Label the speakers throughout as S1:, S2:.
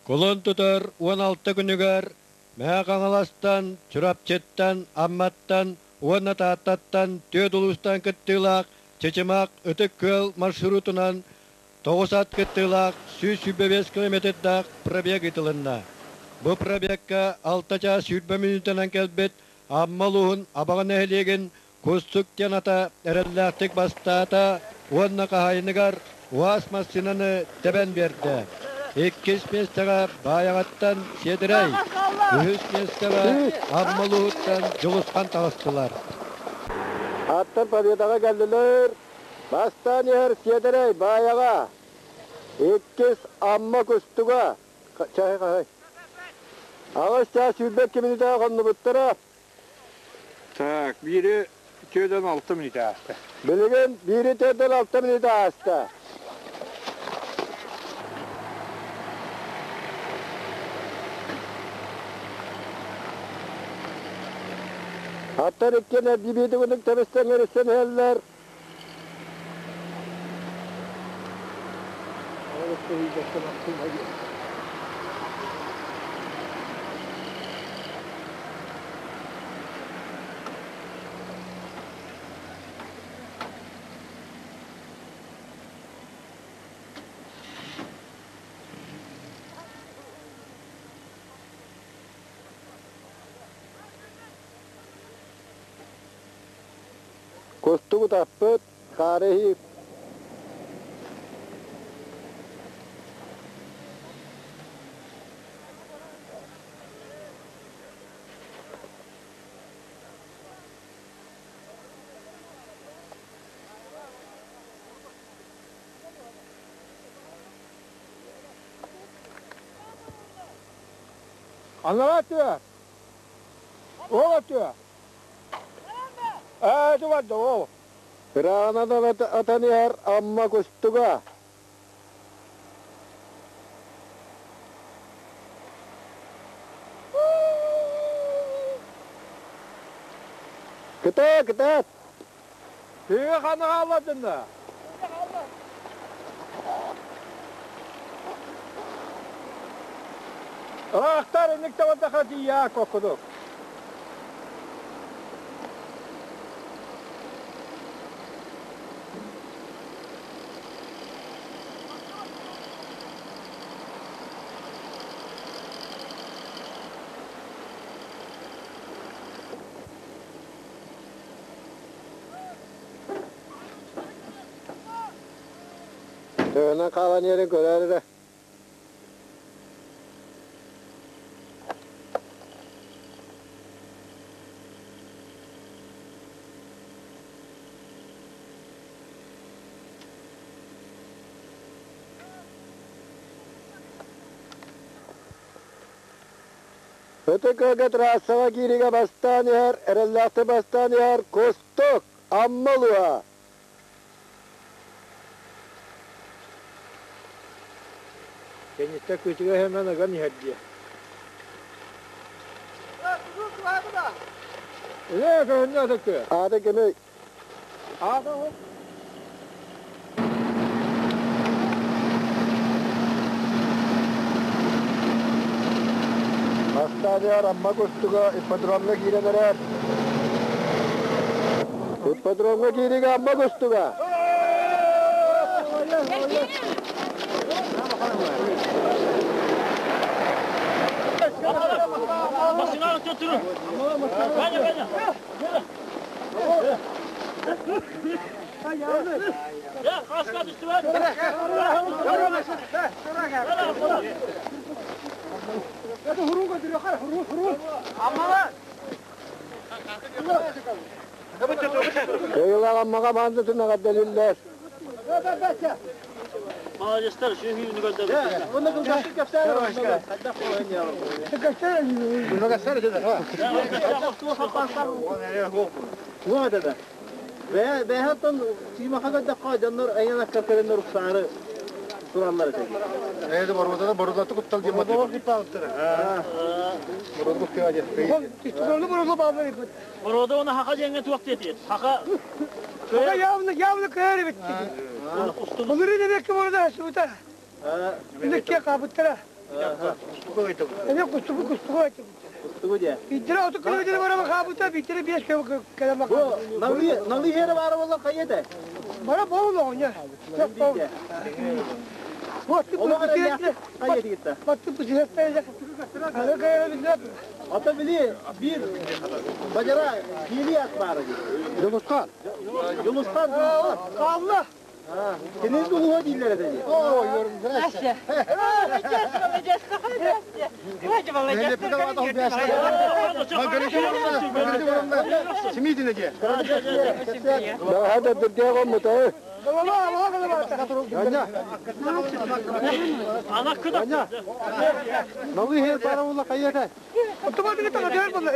S1: Кулун тутар 16 күнүгэр Мэҥэ Хаҥаластан, Чурапчыттан, Амматтан уонна Тааттаттан түөрт улуустан кыттыылаах Чычымах Ытык Күөл маршрутунан тоҕус ат кыттыылаах 125 километрдаах пробег ыытылынна. Бу пробегка алта чаас 20 мүнүүтэнэн кэлбит Амма улууһун Абаҕа нэһилиэгин Кустук диэн ата эрэллээхтик бастаата уонна хаһаайыныгар УАЗ массыынаны тэбэн биэрдэ. Иккис миэстэҕэ Баайаҕаттан Сиэдэрэй, үһүс миэстэҕэ Амма улууһуттан Дьулусхан таҕыстылар.
S2: Аттар Победаҕа кэллилэр. Бастаан иһэр Сиэдэрэй Баайаҕа, иккис Амма Кустуга. Чай хаһай. Аҕыс чаас 22 мүнүүтэҕэ хоннубуттара.
S3: Так, биири түөдэн алта мүнүүтэ ааста.
S2: Билигин биири түөдэн алта мүнүүтэ ааста. Аттар иккиэн эрдибиити курдук тэбистэн өрүстэн иһэллэр. Кустук утаппыт, хаары иһиip.
S3: Анараа түө! Оҕо түө! Ээ, барда ол.
S2: Кыраанан атан иһэр Амма кустуга. Кытаат, кытаат!
S3: Тыа хана хаалладын да? Ыраахтар инник табардаха тиийээ коккудук.
S2: Төһөнөн хаалан иһэрин көрөөр эрэ. Ытык Ыга трассаҕа киириигэ бастаан иһэр, эрэллээхтик бастаан иһэр Кустук, Амма улууһа.
S3: Кэнниттэн кыычыга иһэмэн ыган иһэр диэ. Ээ, көһүннэ атыккы.
S2: Аата кимий?
S3: Аата ол.
S2: Бастаан иһэр Амма Кустуга ипподромҥа киирэн эрэр. Ипподромҥа киириигэ Амма Кустуга. Кыайыылаах Аммаҕа баандатын эҕэрдэлииллэр.
S4: Молодецтар, сүөһүнү көрдөрбүттэр.
S5: Бэйэһэттэн сиимаха көрдөххө дьоннор айанакка көрөннөр уксаары тураллар этэ.
S3: Эйде боруодада боруодаты куттал диэн
S4: Борода оны хака жеңге туак дети. Хака
S6: Хака явно явно кыар битти. Булыры демек ki burada şuta. Ünlükке кабыттара. Эне кустугу кустугу айтыбыт.
S5: Кустугу диye.
S6: Биттери 30 kilometre bara bakabıta, биттери 5 километр
S5: Бу
S6: bakabıta.
S5: налы налы хері бары болла қайеті?
S6: Bana bol oğlu Çok bol. Battı
S5: Onu
S6: bu
S5: қайеті кетті?
S6: Battı bu siyette. Ana kayara bilmem.
S5: Ата били bir бажара кили ат бары.
S2: Юлускан.
S5: Юлустан.
S6: Allah.
S5: Кенен улуға дейлер еді.
S7: Настя. Молодец, молодец, Настя. Вадя, молодец.
S2: Daha da dırdıya konmutu.
S6: Allah Allah Allah.
S4: Ana kıdak.
S2: Nalı her para ola kayata.
S6: Otomatik tane değer bunlar.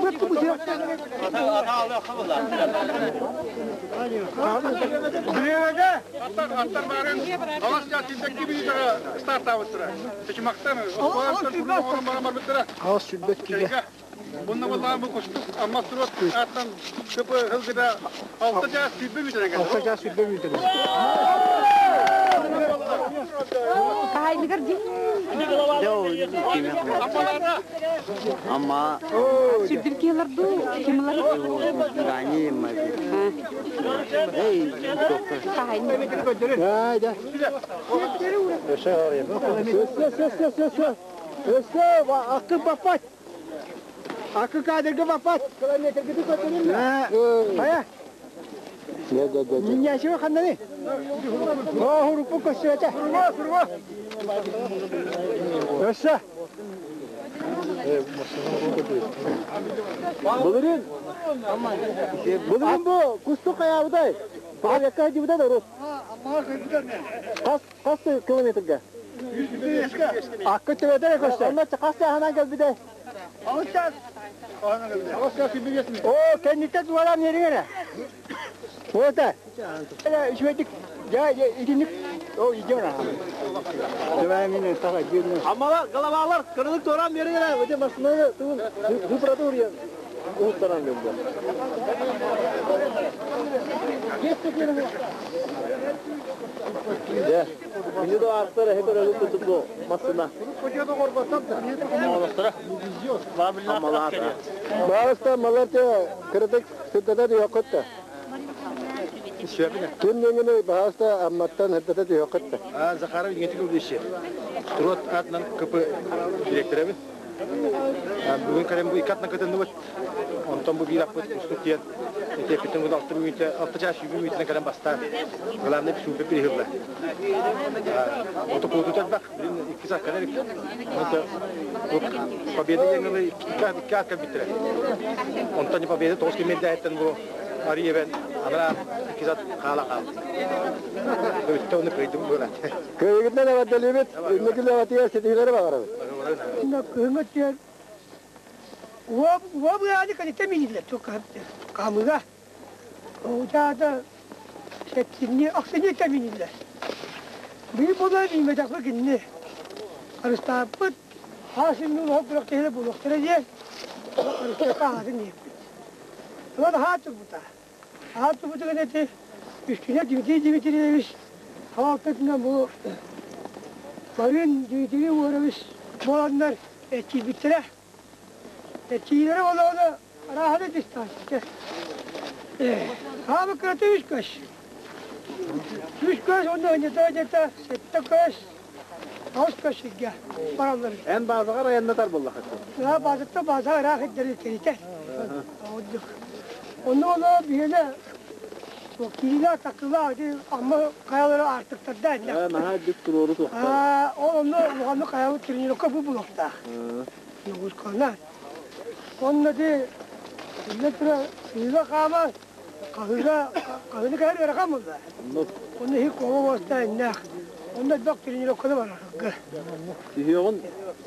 S6: Battı bu siyette.
S3: Аттар, аттар барын алас я тинтекки били старт авыттыра. Чечмактан, орон барамар биттера.
S2: Ağız sübbet gibi.
S3: Bununla vallahi bu kuştuk amma surot attan köpü hılgıda altı caz sübbü müdüne geldi.
S2: Altı caz sübbü müdüne.
S7: Кайныгар ди.
S3: Ammalarda
S8: Ama
S7: Сүрдүр келер ду, кимлер?
S8: gani ma. Hey, doktor.
S2: Haydi. Söz söz söz söz söz. Söz akı bapat. Akı kadirge bapat. Haya. Ninyası kandan. Oh hurupu koşuyor. Össe.
S5: Бұлырын. Бұлырын бұл кустук қаяғыдай. Баға якка дибіде да рус. Қас қас километрге?
S2: Akı tüvede koştu.
S5: Онда қас жағынан кел биде.
S2: O kendisi duvalar nereye? Orada. Şöyle ya ya ikinci o gidiyor ha.
S5: Амала головалар кырылык торан бері келе. Өте машинаны туын зупраты урьян. Уттаран келді. Мені до артара хепер өліп tuttu masına. Амалата.
S2: Bağısta Malatya kırdık hıddada diyor kutta. Tüm yengini bağısta ammattan hıddada diyor kutta.
S1: Захаров иңетик үлдеші. Турот атынан КП директоры. Бүгін кәлем бұл икатна кытынды бұт. Онтон бұл бір аппыт ұстық тиен. Тепеттен бұл 6 минута, 6 час 20 минутына кәлем баста. Главное, супер перехилла. Ото куту бак, блин, 2 саат кәлем. Онто победа еңгілі 2 атка биттire. Онтон победа 9 кемелде айттан бұл Ариевен, ана 2 саат қала қалды. Өтті оны қойдым бұл.
S2: Köyünden evet delibit, ünlü avatiye setileri var abi.
S6: Kıngıt我不要你跟你对面的，就干干么个？我家的在今年20年对面的，没不能你们家会给你，而是他不，他是没老不了，给了不了，给了也，而是干啥的你？我他做不到，他做不这个那这，üstüne Dimitri Dimitriyeviç havaalanına bu Marın Dimitri uğramış olanlar etki bitire. Etkileri ola ola rahat distansı. Hava kırıtı üç kaş. Üç kaş ondan önce daha önce sette kaş. Ağız kaş gel. Paraları.
S5: En bazılar ayanlatar болла
S6: Daha bazıtta bazı rahat ederiz kerite. Onu ola bir yere o kiriler takılar ama kayaları artık da der.
S5: Наха дик турору тоқтар.
S6: А, ол онно улаханнык хаябыт тренировка бу булуохтаах. Нугусканна. Онно ди илле тура сыыга хаама хаһыга хаһыны кэһэр ыарахан буолла. Онно иһи куома буоста иннээх. Онно элбэх тренировканы барарга.
S5: Сүйеғін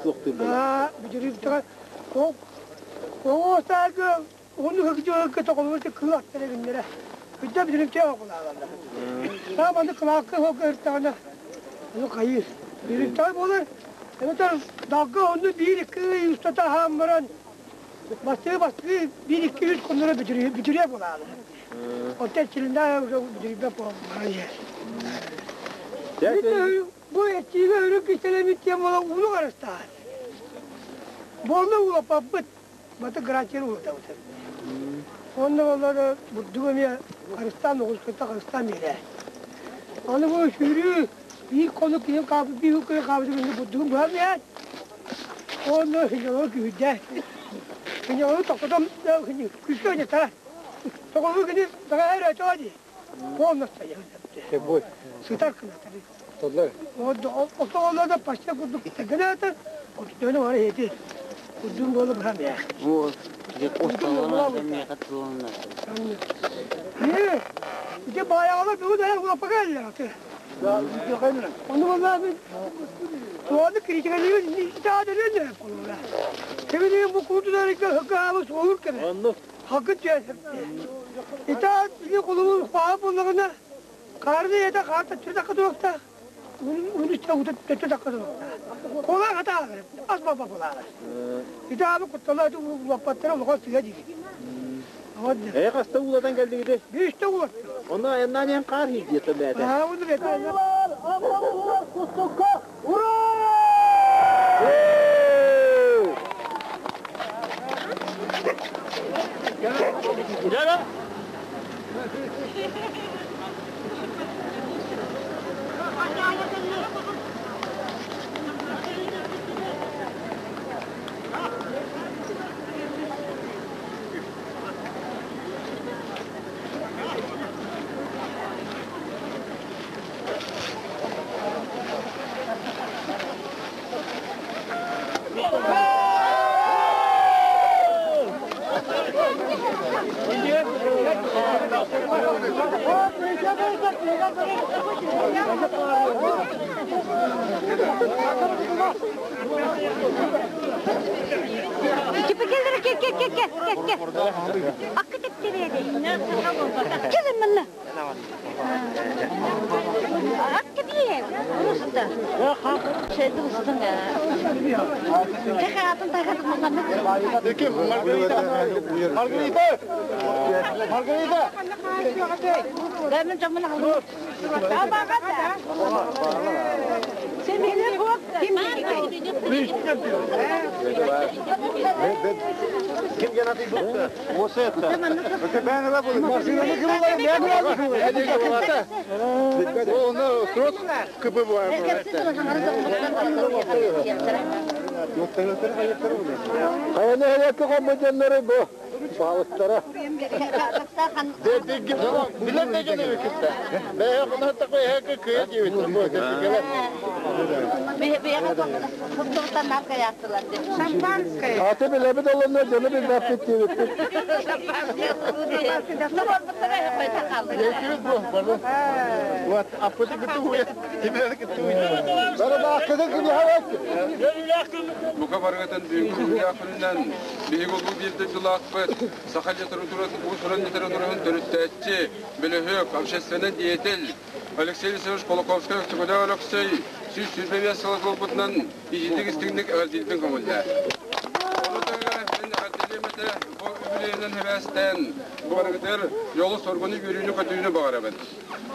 S5: соқты бұл.
S6: Аа, бүтүрүптөҕө ол оҕуостаарга ону хыкчы тоқолбут кыл аттара күннэрэ. Күдэ бүтүрүптэ окулаалалар. Сааманы кылаакка хока ыртаҕына ону хайыр. Бүтүрүптэ буолар. Эбэтэр далга ону биир икки ый устата хаан баран бастыы бастыы биир икки үс хонноро бүтүрү бүтүрүө буолаалар. Оттон чилинде уже бүтүрүбэ буолар. Бу этиигэ өрүк кистэлэммит диэн буола ууну харыстаан. Буолла уулаппаппыт, баты грантер уулатабыт. Онно буолла бурдугу эмиэ харыстаан оҕуската харыстаан биэрээ. Аны бу сүүрүү биир хонук киһи хаалбыт, биир күн хаалбыт гына бурдугун быһан биэрэн, онно хиньолору күүрдэ. Хиньолору тохтотон күүскэ хиньэтара. Тоҕолуу кини бэҕэһээ өрөөтөҕө дии. Полностью сытар кынатары. Отоҕолордо пачка курдук гынаата, отутөөнө бары эти курдун буола быһам я. Ити баайаҕалар бүгүн эрэ улаппака эллэр аты. Ону буолла мин туоны критикалыыбын итаадырын полула. Кебини бу курдунарыка хыкаабы суолур кеме. Хакы түһэр. Итаат били кулубун хаа буллаҕына Хаарны ийэтэ хаар төттөрү такка туруохтаах, уну үстэ уута төттөрү такка туруохтаах. Кулаах атааҕар, ас баба кулааҕар. Ити аабы куттала ити улаппаттара улахан сыа диир.
S5: Ээ хаста уулатан кэлдигити?
S6: Бииртэ уулаттым.
S5: Онно айаннаан иһэн хаар хийдиэтэ бээтэ.
S6: Аа, уну бээтэ.
S5: Аммалылар кустукка ура!
S4: Дьэ,
S7: Кел, кел, кел, кел, кел, кел. Аккы тептереди. Келин мынна. Аккы бие. Руста. Şeydi устun ya. Tek hayatın takatı
S3: Маргарита! Маргарита! Маргарита!
S7: Ben camını aldım.
S3: Ким Геннадий Букта? Вот это.
S2: Хайа нэһилиэккэ хоммут дьоннору бу баһылыктара.
S3: Билэр да дьону кытта. Бэйэ хонотта эһэкэ кыйа диэбит.
S2: Аты билэбит олонно дьону билбэппит диэбиппит.
S3: Вот, аппыты кытты Тимер кытты
S2: Бары бааккыды кини хават.
S9: Бука барыгытын бүгүнкү күнүнэн биһиги улуу биир дойдулаахпыт, саха литературатын уус-уран литературатын төрүттээччи, бөлөһүөк, общественный деятель Алексей Алексеевич Кулаковскай Өксөкүлээх Өлөксөй 125 сыла туолбутунан итиитик истиҥник эҕэрдиирбин көҥүллээ. Ону тэҥэ мин эҕэрдэлиэм этэ бу үбүлүөйүнэн сибээстээн бу барыгытыгар дьолу-соргуну, үөрүүнү-көтүүнү баҕарабын.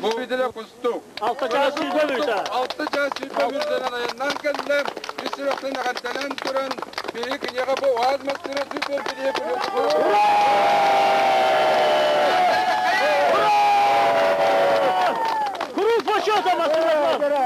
S9: Бу виделе кустук.
S4: Алта чаас сүүрбэ мүнүүтэ.
S9: Алта чаас сүүрбэ мүнүүтэнэн айаннаан кэллэ. Үс сүрэхтэн эҕэрдэлээн туран, биһиги киниэхэ бу УАЗ массыына супер билиэ
S4: Круг почета массыына!